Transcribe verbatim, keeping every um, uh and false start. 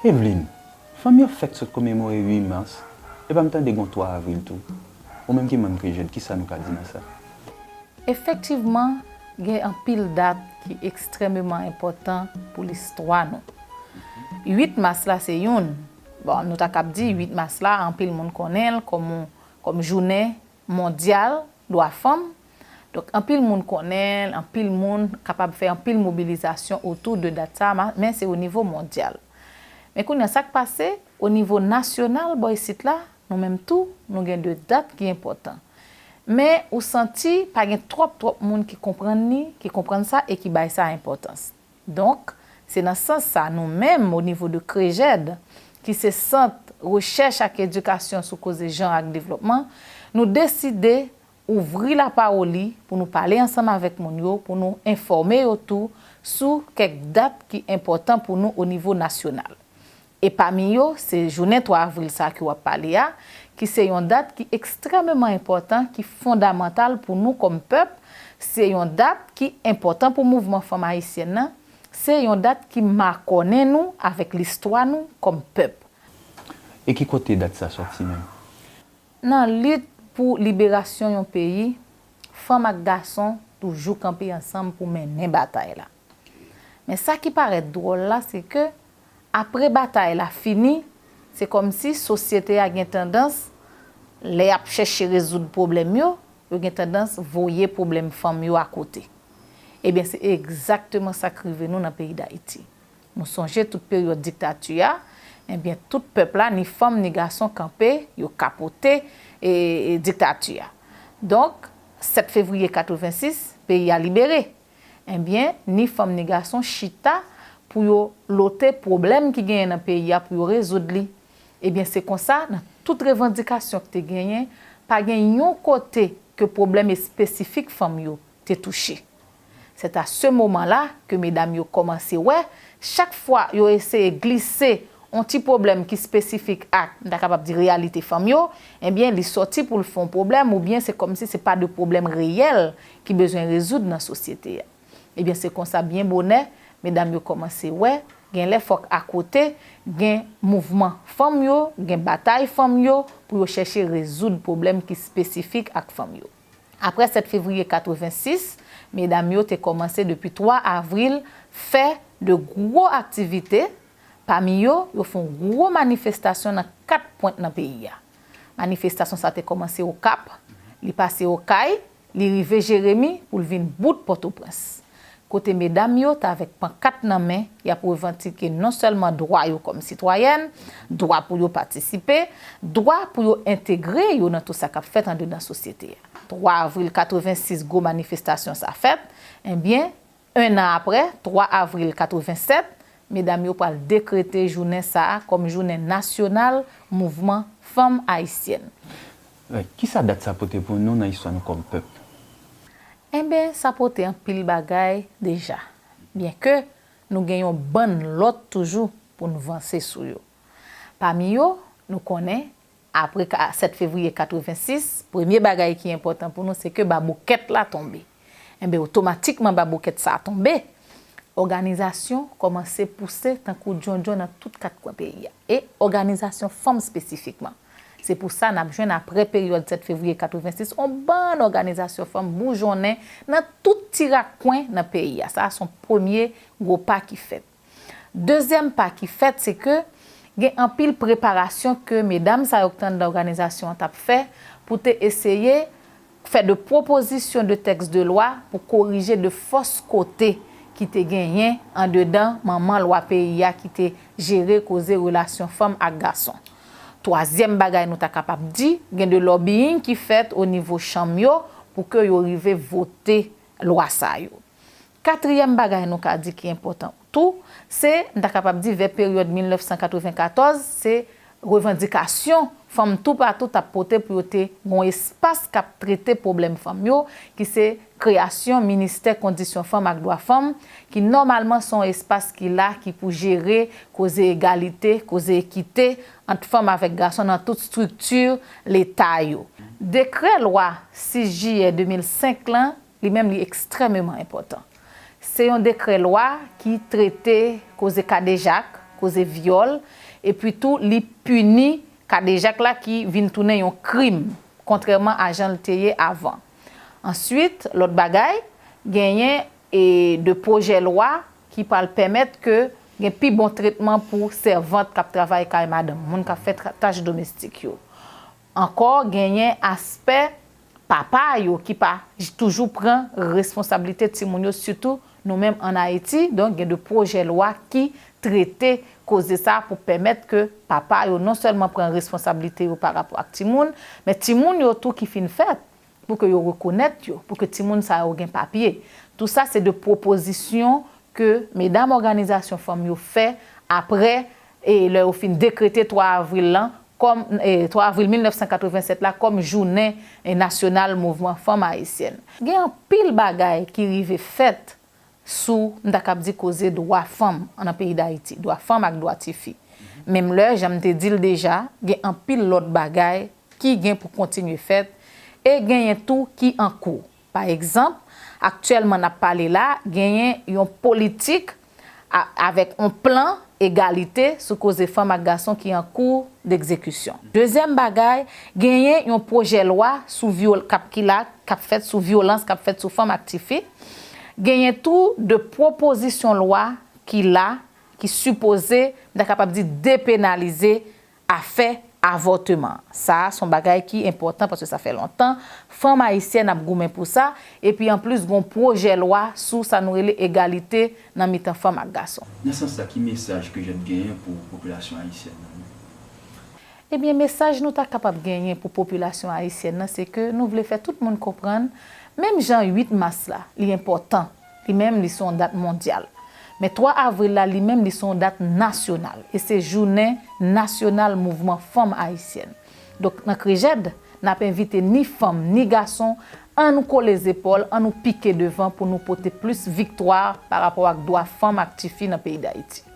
Evelyne, fanm yo fèk sot komemore uit mas, epa m tande gon twa avril tou. Ou menm ki manm Krejèd, kisa nou ka di nan sa? Efektivman, gen anpil dat ki ekstrèmeman enpòtan pou listwa nou. Uit mas la se youn. Bon, nou ta kab di uit mas la, anpil moun konnen l kòm, kòm jounen mondyal dwa fanm. Donk, anpil moun konnen l, anpil moun kapab fè anpil mobilizasyon otou de dat sa, men se o nivo mondyal. Men kounye a, sa k pase, o nivo nasyonal, bò isit la, nou menm tou, nou gen de dat ki enpòtan. Men ou santi pa gen twòp twòp moun ki konprann li, ki konprann sa e ki bay sa enpòtans. Donk, se nan sans sa, nou menm, o nivo de Krejèd, ki se Sant Rechèch ak Edikasyon sou Koze Jan ak Devlopman, nou deside ouvri lapawoli pou nou pale ansanm avèk moun yo, pou nou enfòme yo tou sou kèk dat ki enpòtan pou nou o nivo nasyonal. E pami yo, se jounen twa avril sa a ke w ap pale a, ki se yon dat ki ekstrèmeman enpòtan, ki fondamantal pou nou kòm pèp, se yon dat ki enpòtan pou mouvman fanm ayisyèn nan, se yon dat ki makònen nou avèk listwa nou kòm pèp. E ki kote dat sa sòti menm? Nan lit pou liberasyon yon peyi, fanm ak gason toujou kanpe ansanm pou mennen batay la. Men sa ki parèt dwòl la, se ke apre batay la fini, se kòmsi sosyete a gen tandans, lè y ap chèche rezoud pwoblèm yo, yo gen tandans voye pwoblèm fanm yo akote. Ebyen, se egzakteman sa k rive nou nan peyi Dayiti. Nou sonje tout peryòd diktati a, ebyen, tout pèp la, ni fanm ni gason kanpe, yo kapote e, e diktati a. Donk, sèt fevriye katrevensis, peyi a libere. Ebyen, ni fanm ni gason chita pou yo lote pwoblèm ki genyen nan peyi a, pou yo rezoud li. Ebyen, se konsa, nan tout revandikasyon ki te genyen, pa gen yon kote ke pwoblèm espesifik fanm yo te touche. Se ta se moman la ke medam yo kòmanse wè, chak fwa yo eseye glise yon ti pwoblèm ki espesifik ak, m ta kapab di, reyalite fanm yo, ebyen, li sòti pou l fè yon pwoblèm, oubyen se kòmsi se pa de pwoblèm reyèl ki bezwen rezoud nan sosyete a. Ebyen, se konsa, byen bonè, medam yo kòmanse wè, gen lè fòk akote, gen mouvman fanm yo, gen batay fanm yo, pou yo chèche rezoud pwoblèm ki espesifik ak fanm yo. Apre sèt fevriye katrevensis, medam yo te kòmanse depi twa avril fè de gwo aktivite, pami yo, yo fè yon gwo manifestasyon nan kat pwent nan peyi a. Manifestasyon sa te kòmanse Okap, li pase Okay, li rive Jeremi pou l vin bout Pòtoprens. Kote medam yo t avèk pankat nan men, y ap revandike non sèlman dwa yo kòm sitwayèn, dwa pou yo patisipe, dwa pou yo entegre yo nan tout sa k ap fèt andedan sosyete a. Twa avril katrevensis, gwo manifestasyon sa fèt, ebyen, en an apre, twa avril katrevensèt, medam yo pral dekrete jounen sa a kòm jounen nasyonal mouvman fanm ayisyèn. Kisa dat sa pote pou nou nan istwa nou kòm pèp? Enben, sa pote anpil bagay deja, byenke nou gen yon bann lòt toujou pou n vanse sou yo. Pami yo, nou konnen, apre ka, sèt fevriye katrevensis, premye bagay ki enpòtan pou nou, se ke baboukèt la tonbe. Enben, otomatikman, baboukèt sa a tonbe, òganizasyon kòmanse pouse tankou djondjon nan tout kat kwen peyi a. E òganizasyon fanm espesifikman. Se pou sa n ap jwenn apre peryòd sèt fevriye katrevensis, yon bann òganizasyon fanm boujonnen nan tout ti rak kwen nan peyi a. Sa a se yon premye gwo pa ki fèt. Dezyèm pa ki fèt, se ke gen anpil preparasyon ke medam sa yo k t anndan òganizasyon an t ap fè pou te eseye fè de pwopozisyon de tèks de lwa pou korije de fòs kote ki te genyen andedan manman lwa peyi a ki te jere koze relasyon fanm ak gason. Twazyèm bagay nou ta kapab di, gen de lòbiyin ki fèt o nivo chanm yo pou ke yo rive vote lwa sa yo. Katriyèm bagay nou ka di ki enpòtan tou, se, m ta kapab di, vè peryòd mil nèf san katrevenkatòz, se revandikasyon fanm toupatou t ap pote pou yo te gon espas k ap trete pwoblèm fanm yo, ki se kreyasyon Ministè Kondisyon Fanm ak Dwa Fanm, ki nòmalman se yon espas ki la, ki pou jere koze egalite, koze ekite ant fanm avèk gason nan tout estrikti Leta yo. Dekrè lwa sis jiyè de mil senk lan, li menm li ekstrèmeman enpòtan. Se yon dekrè lwa ki trete koze kadejak, koze vyòl, epi tou li pini kadejak la ki vin tounen yon krim, kontrèman a jan l te ye avan. Answit, lòt bagay, genyen e de pwojè lwa ki pral pèmèt ke gen pi bon tretman pou sèvant k ap travay kay madanm, moun k ap fè tra- tach domestik yo. Ankò, genyen aspè papa yo ki pa j- toujou pran responsablite timoun yo, sitou nou menm ann Ayiti. Donk, gen de pwojè lwa ki trete koze sa pou pèmèt ke papa yo non sèlman pran responsablite yo pa rapò ak timoun, men timoun yo tou ki fin fèt, pou ke yo rekonèt yo, pou ke timoun sa yo gen papye. Tou sa se de pwopozisyon ke medam òganizasyon fanm yo fè apre e lè yo fin dekrete twa avril lan kòm e twa avril mil nèf san katrevennsèt la kòm jounen e nasyonal mouvman fanm ayisyèn. Gen anpil bagay ki rive fèt sou, m ta kab di, koze dwa fanm nan peyi Dayiti, dwa fanm ak dwa tifi. Menm lè, jan m te di l deja, gen anpil lòt bagay ki gen pou kontinye fèt e genyen tou ki an kou. Pa egzanp, aktyèlman n ap pale la, genyen yon politik a- avèk yon plan egalite sou koze fanm ak gason ki an kou degzekisyon. Dezyèm bagay, genyen yon pwojè lwa sou vyol k ap ki la, k ap fèt sou vyolans k ap fèt sou fanm ak tifi. Genyen tou de pwopozisyon lwa ki la, ki sipoze, m ta kapab di, depenalize afè avòteman. Sa a se yon bagay ki enpòtan paske sa fè lontan fanm ayisyèn ap goumen pou sa, epi anplis gen yon pwojè lwa sou sa nou rele egalite nan mitan fanm ak gason. Nan sans sa, ki mesaj ke Jèd genyen pou popilasyon ayisyèn nan? Ebyen, mesaj nou ta kapab genyen pou popilasyon ayisyèn nan, se ke nou vle fè tout moun konprann, menm jan uit mas la, li enpòtan, li menm, li se yon dat mondyal. Men twa avril la, li menm, li se yon dat nasyonal. E se jounen nasyonal mouvman fanm ayisyèn. Donk, nan Krejèd, n ap envite ni fanm, ni gason, ann nou kole zepòl, ann nou pike devan pou nou pote plis viktwa pa rapò ak dwa fanm ak tifi nan peyi Dayiti.